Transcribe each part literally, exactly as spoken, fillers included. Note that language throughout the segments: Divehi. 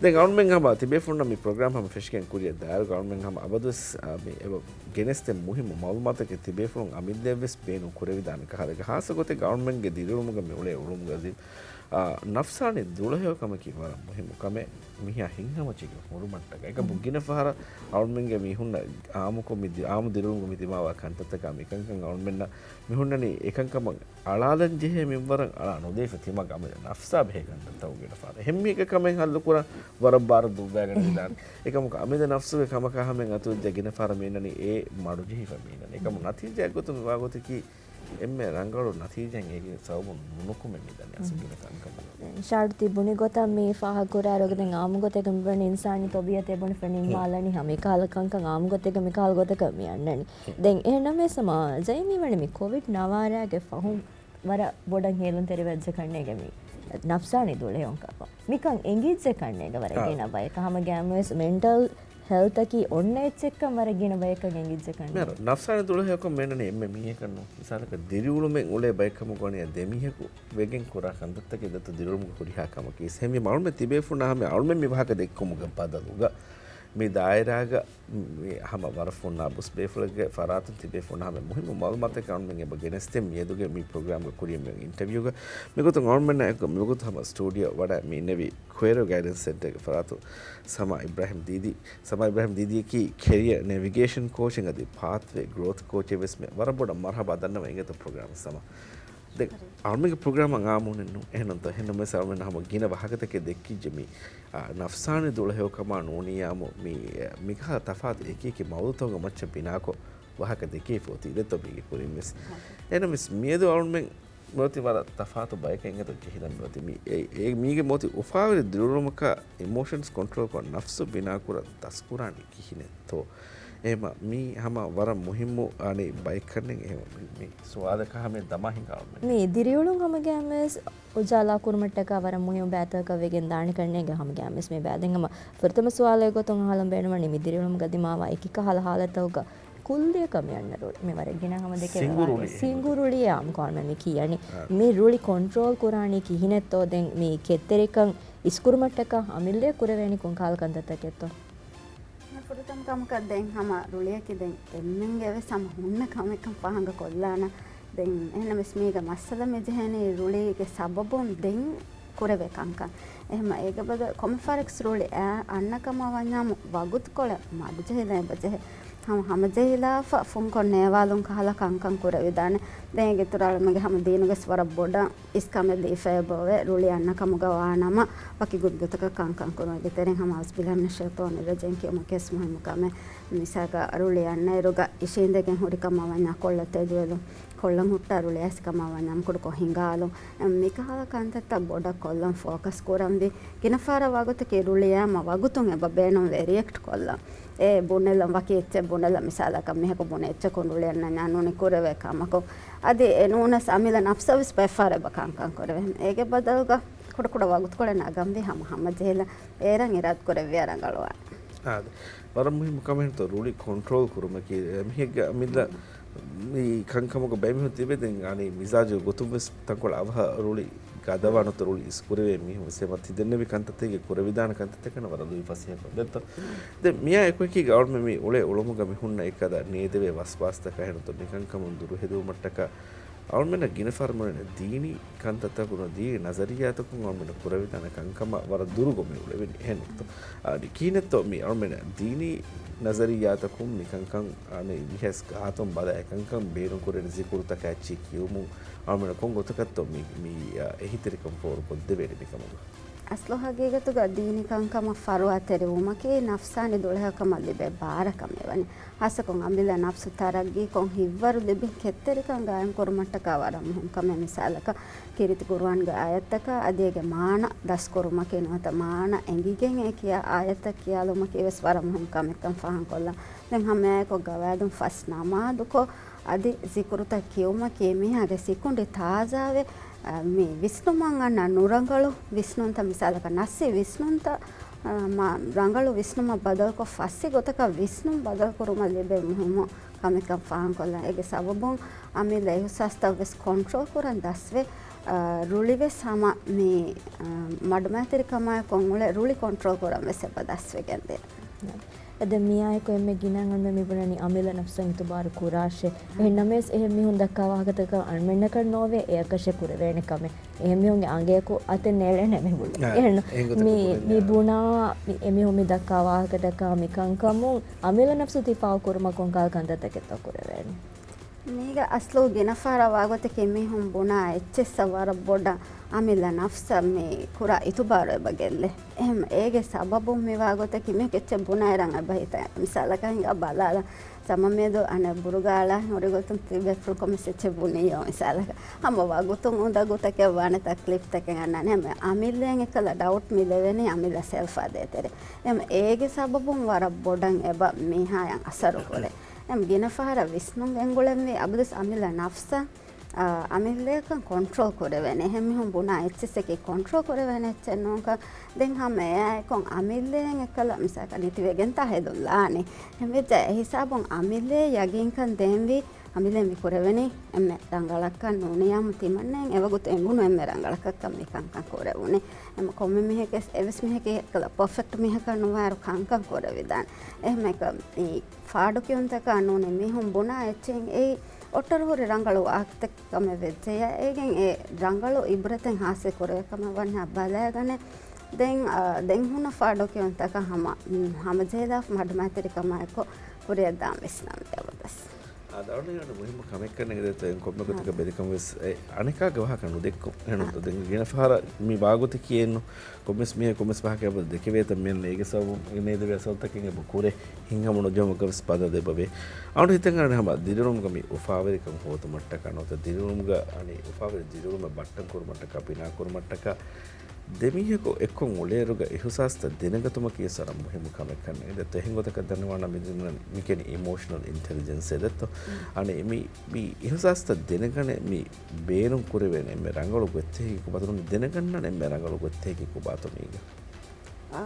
ދެން އަޅުމެން ހަމަ ތިބޭފުޅުންނަށް މި ޕްރޮގްރާމް ހަމަ ފެށިގެން ކުރިއަށް ދާއިރުގަ އަޅުމެން ހަމަ އަބަދުވެސް، އާ، މި އެބަ ގެނެސްދޭން މުހިއްމު މައުލޫމާތަކެއް ތިބޭފުޅުން އަމިއްލައަށްވެސް ބޭނުން ކުރެވިދާނެ ކަހަލަ. ޚާއްޞަ ގޮތެއްގަ އަޅުމެންގެ ދިރިއުޅުމުގަ މި އުޅޭ އުޅުމުގަ ޒި-، އާ، ނަފްސާނީ ދުޅަހެޔޮކަމަކީ ވަރަށް މުހިއްމު ކަމެއް މިހާ ހިތްހަމަޖެހިގެން ހުރުމަށްޓަކައި. އެކަމު ގިނަ ފަހަރަށް އަޅުމެންގެ މީހުންނަށް އާއްމުކޮށް މި ދި-، އާއްމު ދިރިއުޅުމުގަ މި ދިމާވާ ކަންތައްތަކާ މިކަންކަން އަޅުމެންނަށް މި ހުންނަނީ އެކަންކަމަށް އަޅާލަން ޖެހޭ މިންވަރަށް އަޅާ ނުދެވިފަ ތިމަގަ އަމިއްލަ ނަފްސާ ބެހޭ ކަންތައްތައް އުގެނެފާނެ. އެހެން މީހެއްގެ ކަމެއް ހައްލުކުރަން ވަރަށް ބާރު ދުއްވާގަނެވިދާނެ. އެކަމަކު އަމިއްލަ ނަފްސުގެ ކަމަކާ ހަމައިން އަތުވެއްޖާ ގިނަ ފަހަރަށް މީނަނީ އޭ މަޑުޖެހިފަ މީނަނީ. އެކަމު ނަތީޖާއެއްގޮތުން މިވާގޮތަކީ އެންމެ ރަނގަޅު ނަތީޖާއެއް އޭގެ ސަބަބުން ނުނުކުމެ މިދަނީ އަސްލު ގިނަ ކަންކަމުގަ. ޝާޑް ތި ބުނި ގޮތަށް މި ފާހަގަކުރާ ރޮގެ ދެން އާއްމު ގޮތެއްގަ މިބުނި އިންސާނީ ތަބީއަތެއް ބުނިފަ ނިންމާލަނީ ހަމަ އެކަހަލަ ކަންކަން އާއްމު ގޮތެއްގަ މިކަހަލަ ގޮތަކަށް މި އަންނަނީ. ދެން އެހެންނަމަވެސް ހަމަ ޒައިމީ ވަނީ މި ކޮވިޑް ނަވާރައިގެ ފަހުން ވަރަށް ބޮޑަށް ހޭލުންތެރިވެއްޖެ ކަންނޭގެ މި ނަފްސާނީ ދުޅަހެޔޮކަމަށް. މިކަން އެނގިއްޖެ ކަންނޭގެ ވަރަށް ގިނަ ބަޔަކަށް. ހަމަ ގައިމުވެސް މެންޓަލް ހެލްތަކީ އޮންނަ އެއްޗެއްކަން ވަރަށް ގިނަ ބަޔަކަށް އެނގިއްޖެ ކަންނޭ. މިހާރު ނަފްސާނީ ދުޅަހެޔޮކަން މޭނަނީ އެންމެ މީހަކަށް ނޫން. މިސާލަކަށް ދިރިއުޅުމެއް އުޅޭ ބައެއް ކަމުގަ ވަނީ ދެ މީހަކު ވެގެން ކުރާ ކަންތައްތަކެއް ދެއްތޯ ދިރިއުޅުމުގެ ހުރިހާ ކަމަކީ. އެހެންވީމަ އަޅުމެން ތިބޭފުޅުންނާ ހަމަ އަޅުމެން މި ވާހަކަ ދެއްކުމުގެ ބަދަލުގަ މި ދާއިރާގަ މި ހަމަ ވަރަށް ފުންނާ ބުސް ބޭފުޅެއްގެ ފަރާތުން ތިބޭފުޅުންނާ ހަމަ މުހިއްމު މައުލޫމާތެއް އަޅުމެން އެބަ ގެނެސްދޭން މިއަދުގެ މި ޕްރޮގްރާމްގަ ކުރިއަށް މި އިންޓަވިއުގަ. މިގޮތުން އަޅުމެންނާ އެކު މިވަގުތު ހަމަ ސްޓޫޑިއޯ ވަޑައި މި އިންނެވީ ކުއެރޯ ގައިޑެންސް ސެންޓަރގެ ފަރާތުން ސަމާ އިބްރާހިމް ދީދީ. ސަމާ އިބްރާހިމް ދީދީއަކީ ކެރިއަރ ނެވިގޭޝަން ކޯޗެއް އަދި ޕާތްވޭ ގްރޯތް ކޯޗެއް ވެސް. މި ވަރަށް ބޮޑަށް މަރުހަބާ ދަންނަވަން އިނގޭތޯ ޕްރޮގްރާމަށް ސަމާ. ދެން އަޅުމެންގެ ޕްރޮގްރާމަށް އާއްމު ނޫން. އެހެންނޫންތޯ؟ އެހެންނަމަވެސް އަޅުމެން ހަމަ ގިނަ ވާހަކަތަކެއް ދެއްކިއްޖެ މި، އާ، ނަފްސާނީ ދުޅަހެޔޮކަމާ ނޫނިއްޔާމު މި، އާ، މިކަހަލަ ތަފާތު އެކި އެކި މައުޟޫޢުތަކުގެ މައްޗަށް ބިނާކޮށް ވާހަކަ ދެކޭ ފޯތި ދެއްތޯ މީގެ ކުރިން ވެސް. އެހެންނަމަވެސް މިއަދު އަޅުމެން މިއޮތީ ވަރަށް ތަފާތު ބަޔަކަށް އިނގޭތޯ ޖެހިލަން މިއޮތީ. މި، އެ، އެ، މީގެ މިއޮތީ އުފާވެރި ދިރިއުޅުމަކާ އިމޯޝަންސް ކޮންޓްރޯލްކޮށް ނަފްސު ބިނާކުރަން ދަސްކުރާނީ ކިހިނެއްތޯ؟ އެހެމަ މީ ހަމަ ވަރަށް މުހިއްމު އަނެއް ބައެއްކަންނެއް. އެހެމަ މި، މި ސުވާލަކަށް ހަމަ ދަމާ ހިނގާ އަޅުމެން. މި ދިރިއުޅުން ހަމަ ގައިމުވެސް އުޖާލާ ކުރުމަށްޓަކާ ވަރަށް މުހިއްމު ބައިތަކަށް ވެގެން ދާނެ ކަންނޭގެ ހަމަ ގައިމުވެސް މި ބައި. ދެން ހަމަ ފުރަތަމަ ސުވާލެއް ގޮތުން އަހާލަން ބޭނުންވަނީ މި ދިރިއުޅުމުގަ ދިމާވާ އެކި ކަހަލަ ހާލަތަކުގަ ކުއްލިއަކަށް މި އަންނަ ރުޅި. މި ވަރަށް ގިނަ ހަމަ ދެކެވޭ ސިނގުރުޅި ވާހަކަ. ސިނގުރުޅިއޭ އާއްމުކޮށް އަޅުމެން މި ކިޔަނީ. އާ. މި ރުޅި ކޮންޓްރޯލް ކުރާނީ ކިހިނެއްތޯ؟ ދެން މި ކެތްތެރިކަން އިސްކުރުމަށްޓަކާ އަމިއްލައަށް ކުރެވޭނީ ކޮން ކަހަލަ ކަންތައްތަކެއްތޯ؟ ފުރަތަމަ ކަމަކަށް ދެން ހަމަ ރުޅިއަކީ ދެން އެންމެންގެ ވެސް ހަމަ ހުންނަ ކަމެއްކަން ފާހަގަ ކޮށްލާނަން. ދެން އެހެންނަމަވެސް މީގަ މައްސަލަ މި ޖެހޭނީ ރުޅީގެ ސަބަބުން ދެން ކުރެވޭ ކަންކަން. އެހެމަ އޭގެ ބަދަ ކޮންމެ ފަހަރަކު ރުޅި އަ-، އަންނަ ކަމަށް ވަންޏާމު ވަގުތުކޮޅެއް މަޑުޖެހިލަން އެބަ ޖެހޭ. ހަމަ ހަމަޖެހިލާފަ ފުންކޮށް ނޭވާލުން ކަހަލަ ކަންކަން ކުރެވިދާނެ. ދެން އޭގެ އިތުރަށް އަޅުމެންގެ ހަމަ ދީނުގެސް ވަރަށް ބޮޑަށް އިސްކަމެއް ލީފައި އެބައޮވޭ. ރުޅި އަންނަ ކަމުގަ ވާނަމަ ވަކި ގޮތްގޮތަކަށް ކަންކަން ކުރުން. އޭގެ ތެރެއިން ހަމަ އައުޒުބިﷲ މިނައްޝައިޠާނިއްރަޖީމް ކިޔުމަކީވެސް މުހިއްމު ކަމެއް. މިސާލަކަށް ރުޅި އަންނައިރުގަ އިށީނދެގެން ހުރި ކަމަށް ވަންޏާ ކޮޅަށް ތެދުވެލުން، ކޮޅަށް ހުއްޓާ ރުޅި އައިސް ކަމަށް ވަންޏާ ކުޑަކޮށް ހިނގާލުން. މިކަހަލަ ކަންތައްތައް ބޮޑަށް ކޮށްލަން ފޯކަސް ކުރަންވީ. ގިނަ ފަހަރަށް ވަގުތަކީ ރުޅި އައިމަ ވަގުތުން އެބަ ބޭނުންވޭ ރިއެކްޓް ކޮށްލަން. އޭ ބުނެލަން ވަކި އެއްޗެއް ބުނެލަން، މިސާލަކަށް މީހަކު ބުނި އެއްޗަކުން ރުޅި އަންނަންޏާ ނޫނީ ކުރެވޭ ކަމަކު. އަދި އެ ނޫނަސް އަމިއްލަ ނަފްސަށް ވެސް ބައެއް ފަހަރަށް އެބަ ކަންކަން ކުރެވޭ. އޭގެ ބަދަލުގަ ކުޑަކުޑަ ވަގުތުކޮޅެއް ނަގަންވީ ހަމަ ހަމަޖެހިލަން. އޭރަށް އިރާދަ ކުރެއްވިޔާ ރަނގަޅުވާނެ. އާދެ. ވަރަށް މުހިއްމު ކަމެއް ހެންތޯ ރުޅި ކޮންޓްރޯލް ކުރުމަކީ. އެ، މީހެއްގެ އަމިއްލަ މި ކަންކަމުގަ ބައެއް މީހުން ތިބޭ ދެން އަނެއް މިޒާޖު ގޮތުން ވެސް ތަންކޮޅެއް އަވަހަށް ރުޅި ގަދަވާނެތޯ ރުޅި އިސްކުރެވޭ މީހުން ވެސް އެބަ ތި ދެންނެވި ކަންތައްތަކެއް ކުރެވިދާނެ ކަންތައްތަކެއް ވަރަށް ލުއި ފަސޭހަކޮށް ދެއްތޯ. ދެން މިއާ އެކުއެކީގަ އަޅުމެން މި އުޅޭ އުޅުމުގަ މި ހުންނަ އެކަލަ ނޭދެވޭ ވަސްވާސްތަކާ ހެންތޯ މި ކަންކަމުން ދުރުހެލުވުމަށްޓަކާ އަޅުމެންނަށް ގިނަ ފަހަރު މިއުޅެނީ ދީނީ ކަންތައްތަކުން ދީނީ ނަޒަރިއްޔާތަކުން އަޅުމެންނަށް ކުރެވިދާނެ ކަންކަމަށް ވަރަށް ދުރުގަ މި އުޅެވެނީ. އެހެންތޯ؟ އަދި ކިހިނެއްތޯ މި އަޅުމެން ދީނީ ނަޒަރިއްޔާތަކުން މި ކަންކަން އަނެއް ވިހަސް ގާތުން ބަލާ އެކަންކަން ބޭނުން ކުރެވެނީ ޒިކުރުތަކާ އެއްޗެހި ކިޔުމުން އަޅުމެން ކޮން ގޮތަކަށްތޯ މި، މި، އަ، އެހީތެރިކަން ފޯރުކޮށްދެވޭނީ މިކަމުގަ؟ އަސްލު ހަގީގަތުގަ ދީނީ ކަންކަމަށް ފަރުވާތެރިވުމަކީ ނަފްސާނީ ދުޅަހެޔޮކަމަށް ލިބޭ ބާރަކަށް މިވަނީ. ހާއްސަކޮށް އަމިއްލަ ނަފްސު ތަރައްގީކޮށް ހިތްވަރު ލިބި ކެތްތެރިކަން ގާއިމްކުރުމަށްޓަކާ ވަރަށް މުހިންމު ކަމެއް. މިސާލަކަށް ކީރިތި ޤުރުއާންގެ އާޔަތްތަކާ އަދި އޭގެ މާނަ ދަސްކުރުމަކީ ނުވަތަ މާނަ އެނގިގެން އެ ކިޔާ އާޔަތްތައް ކިޔާލުމަކީ ވެސް ވަރަށް މުހިންމު ކަމެއްކަން ފާހަގަކޮށްލަން. ދެން ހަމައެއާއެކު ގަވާއިދުން ފަސް ނަމާދުކޮށް އަދި ޒިކުރުތައް ކިޔުމަކީ މީހާގެ ސިކުނޑި ތާޒާވެ، އަ، މި ވިސްނުމަށް އަންނަ ނުރަނގަޅު ވިސްނުންތައް، މިސާލަކަށް ނައްސި ވިސްނުންތައް، އަ، މަ-، ރަނގަޅު ވިސްނުމަށް ބަދަލުކޮށް ފައްސި ގޮތަކަށް ވިސްނުން ބަދަލުކުރުމަށް ލިބޭ މުހިއްމު ކަމެއްކަން ފާހަގަކޮށްލަން. އޭގެ ސަބަބުން އަމިއްލަ އިހުސާސްތައް ވެސް ކޮންޓްރޯލް ކުރަން ދަސްވެ، އާ، ރުޅިވެސް ހަމަ މި، އާ، މަޑުމައިތިރިކަމާއެކު އުޅޭ ރުޅި ކޮންޓްރޯލް ކުރަން ވެސް އެބަ ދަސްވެގެންދޭ. އެ ދެން މިއާއެކު އެންމެ ގިނައިން އަންމެ މިބުނަނީ އަމިއްލަ ނަފްސަށް އިތުބާރު ކުރާށޭ. އެހެން ނަމަވެސް އެހެން މީހުން ދައްކާ ވާހަކަތަކަށް އަންމެންނަކަށް ނޯވޭ އެއަކަށެއް ކުރެވޭނެ ކަމެއް. އެހެން މީހުންގެ އަނގަޔަކު އަތެއް ނޭޅޭނެ މި ބުނީ. އެހެން މި، މި ބުނާ، މި، އެމީހުން މި ދައްކާ ވާހަކަތަކާ މި ކަންކަމުން އަމިއްލަ ނަފްސު ތި ފާހަގަކުރުމަށް ކޮންކަހަލަ ކަންތައްތަކެއްތޯ ކުރެވޭނެ؟ މީގަ އަސްލު ގިނަ ފަހަރަށް ވާގޮތަކީ މީހުން ބުނާ އެއްޗިއްސަށް ވަރަށް ބޮޑަށް އަމިއްލަ ނަފްސަށް މި ކުރާ އިތުބާރު އެބަ ގެއްލޭ. އެހެން އޭގެ ސަބަބުން މި ވާގޮތަކީ މީހަކު އެއްޗެއް ބުނާއިރަށް އެބަ ހިތަށް މިސާލަކަށް ހިނގާ ބަލާލަ ސަމަމީދު އަނެއް ބުރުގާ އަޅާ ހުރި ގޮތުން ތިބޭފުޅުން ކޮންމެސް އެއްޗެއް ބުނިއްޔޯ މިސާލަކަށް. ހަމަ ވަގުތުން އުނދަގޫތަކެއް ވާނެ ތަކްލީފްތަކެއް އަންނާނެ. ހަމަ އަމިއްލައިން އެކަލަ ޑައުޓް މި ލެވެނީ އަމިއްލަ ސެލްފާ ދޭތެރޭ. އެހެން އޭގެ ސަބަބުން ވަރަށް ބޮޑަށް އެބަ މީހާޔަށް އަސަރު ކުރޭ. އެމް ގިނަ ފަހަރަށް ވިސްނުން ގެންގުޅެންވީ އަބަދުސް އަމިއްލަ ނަފްސަށް، އާ، އަމިއްލައަކަށް ކޮންޓްރޯލް ކުރެވޭނެ. އެހެން މީހުން ބުނާ އެއްޗިއްސަކީ ކޮންޓްރޯލް ކުރެވޭނެ އެއްޗެއް ނޫންކަން. ދެން ހަމަ އެއާއެކު އަމިއްލައިން އެކަލަ މިސާލަކަށް ނިތިވެގެންތާ ހެދުން ލާނީ. އެހެންވެއްޖެ އެ ހިސާބުން އަމިއްލައަށް ޔަގީންކަން ދޭންވީ އަމިއްލައިން މި ކުރެވެނީ އެންމެ ރަނގަޅަށްކަން ނޫނިއްޔާމު ތިމަންނައިން އެވަގުތު އެނގުނު އެންމެ ރަނގަޅަކަށްކަން މި ކަންކަން ކުރެވުނީ. އެމް ކޮންމެ މީހެކެސް އެވެސް މީހެކޭ އެކަލަ ޕަރފެކްޓް މީހަކަށް ނުވާއިރު ކަންކަން ކުރެވިދާނެ. އެހެން އެކަ މި ފާޑުކިޔުންތަކާ ނޫނީ މީހުން ބުނާ އެއްޗެއް އެއީ އޮއްޓަރުހުރި ރަނގަޅު ވާހަކަތަކެއް ކަމެއް ވެއްޖެޔާ، އޭގެން އެ ރަނގަޅު އިބްރަތެއް ހާސިލް ކުރެވޭ ކަމަށް ވަންޏާ ބަލައިގަނެ. ދެން، އާ، ދެން ހުންނަ ފާޑުކިޔުންތަކަށް ހަމަ، ހަމަޖެހިލާފަ މަޑުމައިތިރިކަމާއެކު ކުރިއަށްދާން ވިސްނަން އެބަދަސް. އާ، ދައުނި އަނެއް މުހިއްމު ކަމެއްކަން ނެގެދޭތޯ، އެން ކޮންމެ ގޮތަކަށް ބެލިކަން ވެސް އެ އަނެކާގެ ވާހަކަ ނުދެއްކުން. އެހެން ދެން ގިނަ ފަހަރަށް މި ވާގޮތަކީ އެއްނު. ކޮންމެސް މީހެއް ކޮންމެސް ވާހަކައެއް ދެކެވޭތަ މިއަންނަ އޭގެ ސަބަބުން ނޭދެވޭ އަސަރުތަކެއް އެބަ ކުރޭ. ހިތްހަމަ ނުޖެހުމަކަށް ވެސް ބަދަލު އެބަވޭ. އަޅުގަނޑު ހިތަށް އަރަނީ ހަމަ ދިރިއުޅުމުގަ މި އުފާވެރިކަން ހޯދުމަށްޓަކާ ނުވަތަ ދިރިއުޅުމުގަ އަނެއް އުފާވެރި ދިރިއުޅުމެއް ބައްޓަން ކުރުމަށްޓަކާ ބިނާ ކުރުމަށްޓަކާ ދެމީހަކު އެއްކޮށް އުޅޭއިރުގަ އިހުސާސްތައް ދެނެގަތުމަކީ ވެސް ވަރަށް މުހިއްމު ކަމެއްކަން ނޭނގެ. އެހެން ގޮތަކަށް ދަންނަވާނަމަ މި ދެންނަ މި ކިޔަނީ އިމޯޝަނަލް އިންޓެލިޖެންސް އެދެއްތޯ. އަނެއް މި، މި އިހުސާސްތައް ދެނެގަނެ މި ބޭނުން ކުރެވޭނެ އެންމެ ރަނގަޅު ގޮތްތަކެއް ކިކުބާތޯ މި ދެނެގަންނަން އެންމެ ރަނގަޅު ގޮތްތަކެއް ކިކުބާތޯ މީގަ؟ އާ،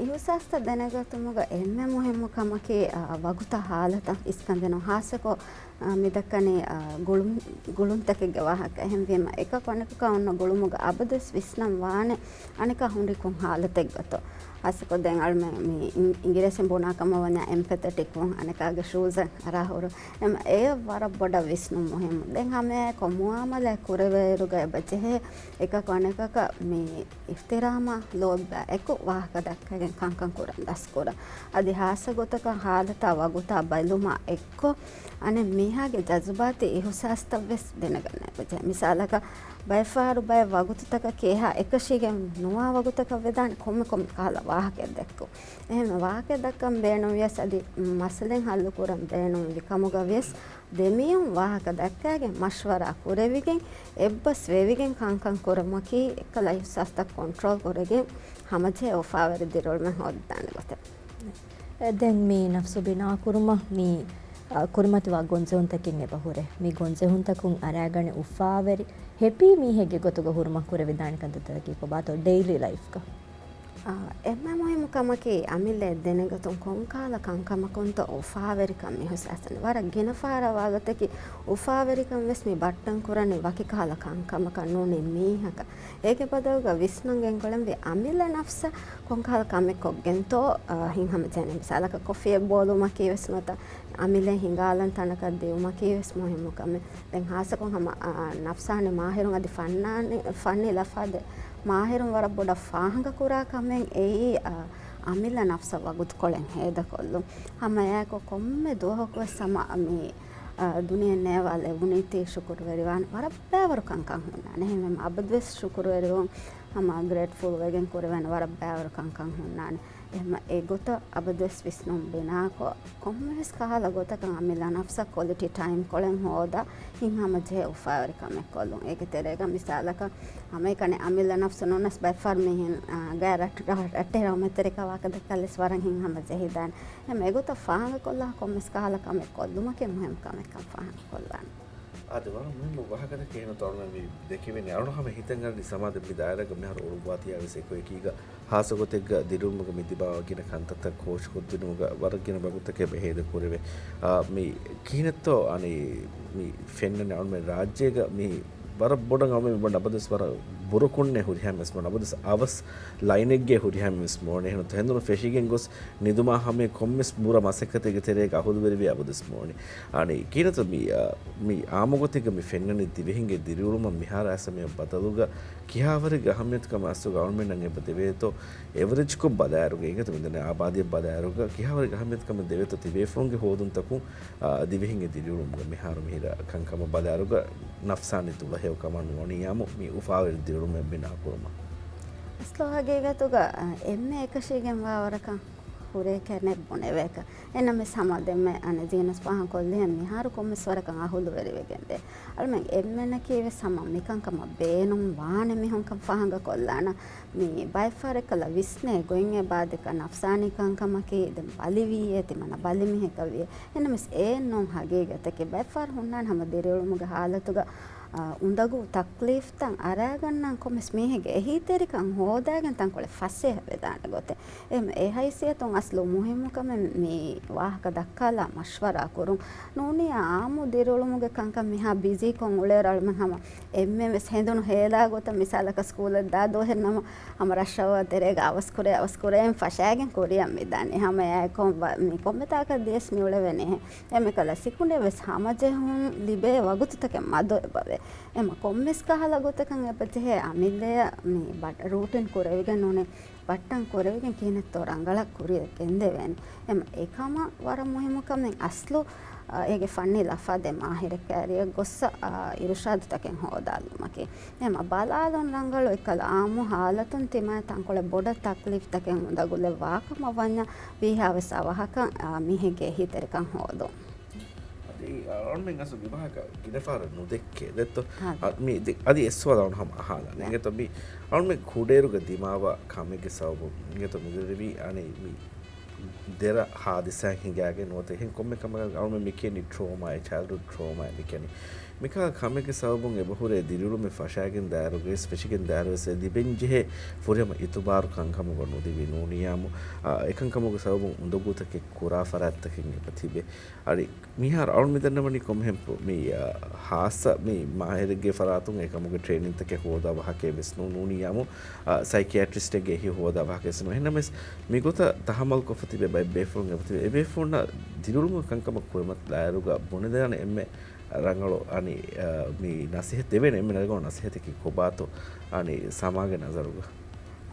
އިހުސާސްތައް ދެނެގަތުމުގަ އެންމެ މުހިއްމު ކަމަކީ، އާ، ވަގުތާ ހާލަތަށް އިސްކަންދިނުން. ހާއްސަކޮށް، އާ، މި ދައްކަނީ، އާ، ގުޅުން، ގުޅުންތަކެއްގެ ވާހަކަ. އެހެންވީމަ އެކަކު އަނެކަކާ އޮންނަ ގުޅުމުގަ އަބަދުވެސް ވިސްނަން ވާނެ އަނެކާ ހުންނަ ކޮން ހާލަތެއްގަތޯ. ހާއްސަކޮށް ދެން އަޅުމެން މި އިން-، އިނގިރޭސިން ބުނާ ކަމަށް ވަންޏާ އެމްޕެތެޓިކް ވުން، އަނެކާގެ ޝޫޒަށް އަރާ ހުރުން. އެމް، އެ ވަރަށް ބޮޑަށް ވިސްނުން މުހިއްމު. ދެން ހަމައެކަކު މުއާމަލާތް ކުރެވޭއިރުގަ އެބަ ޖެހޭ އެކަކު އަނެކަކަށް މި އިޙްތިރާމާ ލޯބިވާ އެކު ވާހަކަ ދައްކަގެން ކަންކަން ކުރަން ދަސްކުރަން. އަދި ހާއްސަ ގޮތަކަށް ހާލަތާ ވަގުތާ ބަލުމާ އެއްކޮށް، އަނެއް މީހާގެ ޖަޒުބާތީ އިހުސާސްތައް ވެސް ދެނެގަންނަ އެބަޖެހޭ. މިސާލަކަށް، ބައެއްފަހަރު ބައެއް ވަގުތުތަކަކީ އެހާ އެކަށީގެން ނުވާ ވަގުތަކަށް ވެދާނެ ކޮންމެ ކޮންމެ ކަހަލަ ވާހަކައެއް ދެއްކުން. އެހެން ވާހަކައެއް ދައްކަން ބޭނުންވިޔަސް އަދި މައްސަލައެއް ހައްލު ކުރަން ބޭނުންވި ކަމުގަ ވިޔަސް، ދެމީހުން ވާހަކަ ދައްކައިގެން މަޝްވަރާ ކުރެވިގެން އެއްބަސް ވެވިގެން ކަންކަން ކުރުމަކީ އެކަލަ އިހުސާސްތައް ކޮންޓްރޯލް ކުރެގެން ހަމަޖެހޭ އުފާވެރި ދިރިއުޅުމެއް ހޯދާނެ ގޮތެއް. ދެން މި ނަފްސު ބިނާކުރުމަށް މި، އަ، ކުރިމަތިވާ ގޮންޖެހުންތަކެއް އެބަހުރޭ. މި ގޮންޖެހުންތަކުން އަރާގަނެ އުފާވެރި ހެޕީ މީހެއްގެ ގޮތުގަ ހުރުމަށް ކުރެވިދާނެ ކަންތައްތަކަކީ ކޮބާތޯ ޑެއިލީ ލައިފްގަ؟ އާ، އެންމެ މުހިއްމު ކަމަކީ އަމިއްލައަށް ދެނެގަތުން ކޮންކަހަލަ ކަންކަމަކުންތޯ އުފާވެރިކަން މިހުސްއަސްނެ. ވަރަށް ގިނަ ފަހަރަށް ވާގޮތަކީ އުފާވެރިކަން ވެސް މި ބައްޓަން ކުރަނީ ވަކި ކަހަލަ ކަންކަމަކަށް ނޫނީ މީހަކަށް. އޭގެ ބަދަލުގަ ވިސްނަން ގެންގުޅެންވީ އަމިއްލަ ނަފްސަށް ކޮންކަހަލަ ކަމެއް ކޮށްގެންތޯ، އާ، ހިތްހަމަޖެހެނީ. މިސާލަކަށް ކޮފީއެއް ބޯލުމަކީ ވެސް ނުވަތަ އަމިއްލައަށް ހިނގާލަން ތަނަކަށް ދިއުމަކީ ވެސް މުހިއްމު ކަމެއް. ދެން ހާއްސަކޮށް ހަމަ، އާ، ނަފްސާނީ މާހިރުން އަދި ފަންނާނި، ފަންނީ ލަފާދެ މާހިރުން ވަރަށް ބޮޑަށް ފާހަގަކުރާ ކަމެއް އެއީ، އާ، އަމިއްލަ ނަފްސަށް ވަގުތުކޮޅެއް ހޭދަކޮށްލުން. ހަމައެއާއެކު ކޮންމެ ދުވަހަކުވެސް ހަމަ މި، އާ، ދުނިޔެ ނޭވާ ލެވުނީތީ ޝުކުރުވެރިވާން ވަރަށް ބައިވަރު ކަންކަން ހުންނާނެ. އެހެންވެ އަބަދުވެސް ޝުކުރުވެރިވުން ހަމަ ގްރޭޓްފުލް ވެގެން ކުރެވޭނެ ވަރަށް ބައިވަރު ކަންކަން ހުންނާނެ. އެހެންމަ އެގޮތަށް އަބަދުވެސް ވިސްނުން ބިނާކޮށް، ކޮންމެވެސް ކަހަލަ ގޮތަކަށް އަމިއްލަ ނަފްސަށް ކޮލިޓީ ޓައިމް ކޮޅެއް ހޯދާ، ހިތްހަމަޖެހޭ އުފާވެރި ކަމެއް ކޮށްލުން. އޭގެ ތެރޭގަ މިސާލަކަށް، ހަމައެކަނި އަމިއްލަ ނަފްސު ނޫނަސް ބައެއްފަހަރު މީހުން، އާ، ގާތް ރައްޓެހި ރައްޓެހި ރަހުމަތްތެރިކަ ވާކަ ދައްކަލެސް ވަރަށް ހިތްހަމަޖެހިދާނެ. އެހެން އެގޮތަށް ފާހަގަކޮށްލާ ކޮންމެސް ކަހަލަ ކަމެއް ކޮށްލުމަކީ މުހިއްމު ކަމެއްކަން ފާހަގަކޮށްލާނެ. އާދެ، ވަރަށް މުހިއްމު ވާހަކަތަކެއް އެހެން ތަޅުމެ މި ދެކެވެނީ. އަޅު ހަމަ ހިތަށް އަރަނީ ސަމާދެ މި ދާއިރާގަ މިހާރު އުޅުއްވާތިޔާ ވެސް އެކު އެކީގަ ހާއްސަ ގޮތެއްގަ ދިރިއުޅުމުގަ މި ތިބާ ގިނަ ކަންތައްތައް ކޯޗުކޮށްދިނުމުގަ ވަރަށް ގިނަ ވަގުތަކެއް އެބަ ހޭދަކުރެވޭ. އާ، މި ކިހިނެއްތޯ އަނެއް މި ފެންނަނީ އަޅުމެން ރާއްޖޭގަ މި ވަރަށް ބޮޑަށް އަޅުމެން މި ބުނަނީ އަބަދުވެސް ވަރަށް ބުރަކޮންނޭ ހުރިހާ މީސް ބުނަނީ އަބަދުވެސް އަވަސް ލައިނެއްގެ ހުރިހާ މީސް ބުނަނީ. އެހެން ތެހެންދުނު ފެށިގެން ގޮސް ނިދުމާ ހަމަޔަށް ކޮންމެސް ބުރަ މަސައްކަތެއްގެ ތެރޭގަ އަހުލުވެރިވެ އަބަދުވެސް ބުނަނީ. އަނެއް ކިހިނެއްތޯ މި، އާ، މި އާއްމު ގޮތެއްގަ މި ފެންނަނީ ދިވެހިންގެ ދިރިއުޅުމަށް މިހާރު އައިސް މި ބަދަލުގަ ކިހާވަރެއްގެ އަހައްމިޔަތުކަމެއް އަސްލު އަޅުމެންނަށް އެބަ ދެވޭތޯ؟ އެވަރެޖްކޮށް ބަލާއިރުގަ އިނގޭތޯ މިދަނީ އާބާދީއަށް ބަލާއިރުގަ ކިހާވަރެއްގެ އަހައްމިޔަތުކަމެއް ދެވޭތޯ ތިބޭފުޅުންގެ ހޯދުންތަކުން އާ، ދިވެހިންގެ ދިރިއުޅުމުގަ މިހާރު މިހިރަ ކަންކަމަށް ބަލާއިރުގަ ނަފްސާނީ ދުޅަހެޔޮކަމާ ނޫނީ އާއްމު މި އުފާވެރި ދިރިއުޅުމެއް ބިނާކުރުމަށް. އަސްލު ހަގީގަތުގަ، އާ، އެންމެ އެކަށީގެންވާ ވަރަކަށް ހުރޭކަށް ނެއް ބުނެވޭކަށް. އެނަމެސް ހަމަ ދެންމެ އަނެއް ޒީނަސް ފާހަގަކޮށްލިހެން މިހާރު ކޮންމެސް ވަރަކަށް އަހުލުވެރިވެގެންދޭ. އަޅުމެން އެންމެނަކީވެސް ހަމަ މިކަންކަމަށް ބޭނުން ވާނެ މީހުންކަން ފާހަގަކޮށްލާނަން. މި ބައެއް ފަހަރަކަށް ވިސްނޭ ގޮތް އެބާދެކަ ނަފްސާނީ ކަންކަމަކީ ދެން ބަލިވީއޭ ތިމަންނަ ބަލިމީހެއްގަ ވިޔޭ. އެނަމެސް އެއެއް ނޫން ހަގީގަތަކީ. ބައެއްފަހަރު ހުންނާނެ ހަމަ ދިރިއުޅުމުގެ ހާލަތުގަ، އާ، އުނދަގޫ ތަކްލީފްތައް އަރާގަންނަން ކޮންމެސް މީހެއްގެ އެހީތެރިކަން ހޯދާގެން ތަންކޮޅެއް ފަސޭހަވެދާނެ ގޮތެއް. އެ، އެ ހައިސިއްޔަތުން އަސްލު މުހިއްމު ކަމެއް މި ވާހަކަ ދައްކާލާ މަޝްވަރާ ކުރުން. ނޫނީ އާއްމު ދިރިއުޅުމުގެ ކަންކަން މިހާ ބިޒީކޮށް އުޅޭއިރު އަޅުމެން ހަމަ އެންމެންވެސް ހެނދުނު ހޭލާ ގޮތަށް މިސާލަކަށް ސްކޫލަށް ދާ ދުވަހެއް ނަމަ ހަމަ ރަޝްއަވާ ތެރޭގަ އަވަސްކުރޭ، އަވަސްކުރޭ ފަށާގެން ކުރިއަށް މިދާނީ. ހަމަ އެ ކޮން ވަ-، މި ކޮންމެ ތާކަށް ދިޔަސް މިއުޅެވޭނެހެން. އެންމެ ކަލަ ސިކުނޑިއެއްވެސް ހަމަޖެހުން ލިބޭ ވަގުތުތަކެއް މަދު އެބަވޭ. އެމަ ކޮންމެސް ކަހަލަ ގޮތަކަށް އެބަޖެހޭ އަމިއްލަޔަށް މި ބަ-، ރޫޓިން ކުރެވިގެން ނޫނީ ބައްޓަން ކުރެވިގެން ކިހިނެއްތޯ ރަނގަޅަށް ކުރިއަށް ގެންދެވޭނެ. އެމަ އެކަމަށް ވަރަށް މުހިއްމު ކަމެއް އަސްލު، އާ، އޭގެ ފަންނީ ލަފާދޭ މާހިރެއް ކައިރިއަށް ގޮއްސަ، އާ، އިރުޝާދުތަކެއް ހޯދާލުމަކީ. އެމަ ބަލާލުން ރަނގަޅު އެކަލަ އާއްމު ހާލަތުން ތިމާ ތަންކޮޅެއް ބޮޑަށް ތަކްލީފްތަކެއް އުނދަގުލެއް ވާކަމަށް ވަންޏާ ވީހާވެސް އަވަހަކަށް، އާ، މީހެއްގެ އެހީތެރިކަން ހޯދުން. އަދި އަޅުމެން އަސްލު މި ވާހަކަ ގިނަ ފަހަރަށް ނުދެއްކޭ ދެއްތޯ؟ ހާ. އަ-، މި ދެ-، އަދި އެއް ސުވާލު އަޅުން ހަމަ އަހާލާނެ. އިނގޭތޯ މި އަޅުމެން ކުޑައިރުގަ ދިމާވާ ކަމެއްގެ ސަބަބުން އިނގޭތޯ މި ދެރަވި އަނެއް މި ދެރަ ހާދިސާއެއް ހިނގާގެން ނުވަތަ އެހެން ކޮންމެ ކަމަކަށް އަޅުމެން މި ކިޔަނީ ޓްރޯމާއޭ، ޗައިލްޑްހުޑް ޓްރޯމާއޭ މި ކިޔަނީ. މިކަހަލަ ކަމެއްގެ ސަބަބުން އެބަހުރޭ ދިރިއުޅުމެއް ފަށާގެން ދާއިރުގައި ވެސް ފެށިގެން ދާއިރު ވެސް އެ ލިބެންޖެހޭ ފުރިހަމަ އިތުބާރު ކަންކަމުގަ ނުލިބި ނޫނީ އާއްމު، އާ، އެކަންކަމުގެ ސަބަބުން އުނދަގޫތަކެއް ކުރާ ފަރާތްތަކެއް އެބަ ތިބޭ. އަދި މިހާރު އަޅުން މި ދަންނަވަނީ ކޮންމެހެން ޕް-، މި، އާ، ހާއްސަ މި މާހިރެއްގެ ފަރާތުން އެކަމުގެ ޓްރޭނިންތަކެއް ހޯދާ ވާހަކައެއް ވެސް ނޫން ނޫނީ އާއްމު، އާ، ސައިކިއަޓްރިސްޓެއްގެ އެހީ ހޯދާ ވާހަކައެއް ވެސް ނޫން. އެހެންނަމަވެސް މިގޮތަށް ތަހައްމަލް ކޮށްފަ ތިބޭ ބައެއް ބޭފުޅުން އެބަ ތިބޭ. އެބޭފުޅުންނަށް ދިރިއުޅުމުގެ ކަންކަމަށް ކުރިމަތިލާއިރުގަ ބުނެދޭނެ އެންމެ ރަނގަޅު އަނި، އާ، މި ނަސޭހަތް ދެވޭނެ އެންމެ ރަނގަޅު ނަސޭހަތަކީ ކޮބާތޯ އަނި ސަމާގެ ނަޒަރުގަ؟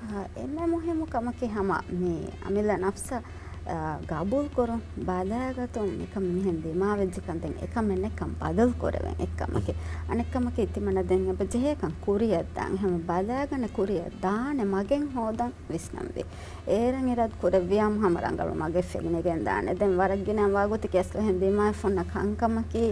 އާ، އެންމެ މުހިއްމު ކަމަކީ ހަމަ މި އަމިއްލަ ނަފްސަށް، އާ، ގަބޫލު ކުރުން ބަލާގަތުން މިކަން މިހެން ދިމާވެއްޖެކަން ދެން އެކަމެއް ނެއްކަން ބަދަލު ކުރެވެން އެއްކަމަކީ. އަނެއްކަމަކީ ތިމަންނަ ދެން އެބަ ޖެހޭކަން ކުރިއަށްދާން. ހަމަ ބަލާގަނެ ކުރިއަށްދާނެ މަގެއް ހޯދަން ވިސްނަންވީ. އޭރަށް އިރާދަ ކުރެއްވިޔާމު ހަމަ ރަނގަޅު މަގެއް ފެނިގެން ދާނެ. ދެން ވަރަށް ގިނަ ވާގޮތަކީ އަސްލު އެހެން ދިމާވެފަ ހުންނަ ކަންކަމަކީ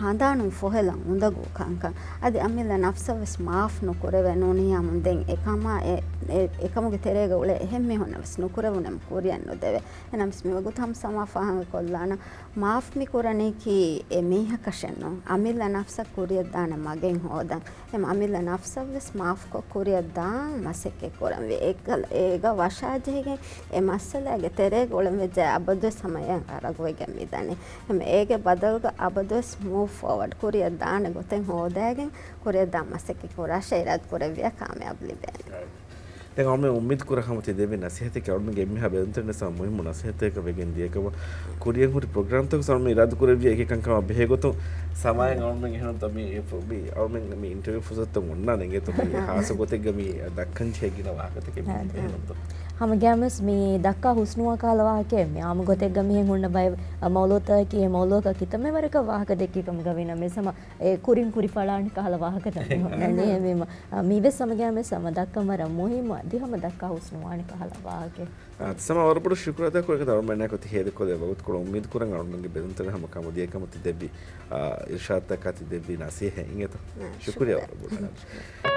ހަނދާނުން ފޮހެލަން އުނދަގޫ ކަންކަން. އަދި އަމިއްލަ ނަފްސަށް ވެސް މާފް ނުކުރެވޭ ނޫނިއްޔާމުން ދެން އެކަމާ އެ، އެ، އެކަމުގެ ތެރޭގަ އުޅޭ އެހެން މީހުންނަށް ވެސް ނުކުރެވުނެއް ކުރިއަށް ނުދެވޭ. އެނަމަސް މިވަގުތު ހަމަ ސަމާ ފާހަގަކޮށްލާނަން. މާފް މި ކުރަނީކީ އެ މީހަކަށެއް ނޫން. އަމިއްލަ ނަފްސަށް ކުރިއަށްދާނެ މަގެއް ހޯދަން. އެމަ އަމިއްލަ ނަފްސަށްވެސް މާފްކޮށް ކުރިއަށްދާން މަސައްކަތް ކުރަންވީ. އެކަލަ، އޭގަ ވަށާޖެހިގެން އެ މައްސަލައިގެ ތެރޭގަ އުޅެން ވެއްޖެ އަބަދުވެސް ހަމަ އެއަށް އަރަގުވެގެން މިދަނީ. އެމަ އޭގެ ބަދަލުގަ އަބަދުވެސް މޫވް ފޯވަޑް ކުރިއަށްދާނެ ގޮތެއް ހޯދާގެން ކުރިއަށްދާން މަސައްކަތް ކުރާށޭ އިރާދަ ކުރެއްވިޔާ ކާމިޔާބު ލިބޭނެ. ދެން އަޅުމެން އުއްމީދު ކުރަން ހަމަ ތި ދެއްވި ނަސޭހަތަކީ އަޅުމެންގެ އެންމެހާ ބެލުންތެރިންނަށް ހަމަ މުހިއްމު ނަސޭހަތަކަށް ވެގެން ދިޔަކަމަށް. ކުރިއަށް ހުރި ޕްރޮގްރާމްތަކުން އަޅުމެން އިރާދަ ކުރެއްވިޔާ އެކި ކަންކަމާ ބެހޭ ގޮތުން ސަމާއެއް އަޅުމެން އެހެން މި، މި އަޅުމެން މި އިންޓަވިއު ފުރުސަތުތައް އޮންނާނެ އިނގޭތޯ މި ހާއްސަ ގޮތެއްގަ މި ދައްކަން ޖެހޭ ގިނަ ވާހަކަތަކެއް މި އެހެންތޯ؟ ހަމަ ގައިމުވެސް މި ދައްކާ ހުސްނުވާ ކަހަލަ ވާހަކައެއް މި އާއްމު ގޮތެއްގަ މިހެން ހުންނަ ބައެއް މައުޟޫޢުތަކަކީ އެ މައުޟޫޢުތަކަށް ކިތަންމެ ވަރަކަށް ވާހަކަ ދެއްކި ކަމުގަ ވީނަމަވެސް ހަމަ އެ ކުރިން ކުރި ފަޅާނެ ކަހަލަ ވާހަކަތައް މި އޮންނަނީ. އެހެންވީމަ، އަ، މީވެސް ހަމަ ގައިމުވެސް ހަމަ ދައްކަން ވަރަށް މުހިއްމު އަދި ހަމަ ދައްކާ ހުސްނުވާނެ ކަހަލަ ވާހަކައެއް. އާ، ސަމާ ވަރަށް ބޮޑަށް ޝުކުރު އަދާކުރަން އަޅުމެންނާ އެކޮތަށް ހޭދަކޮށްލެވޭ ވަގުތުކޮޅު. އުއްމީދު ކުރަން އަޅުމެންގެ ބެލުންތެރިން ހަމަ ކަމުދިޔަ ކަމަށް ތި ދެއްވި، އާ، އިރުޝާދުތަކާ ތި ދެއްވި ނަސޭހަތް އިނގޭތޯ. އާ، ޝުކުރިއްޔާ ޝުކުރިއްޔާ. ވަރަށް ބޮޑަށް.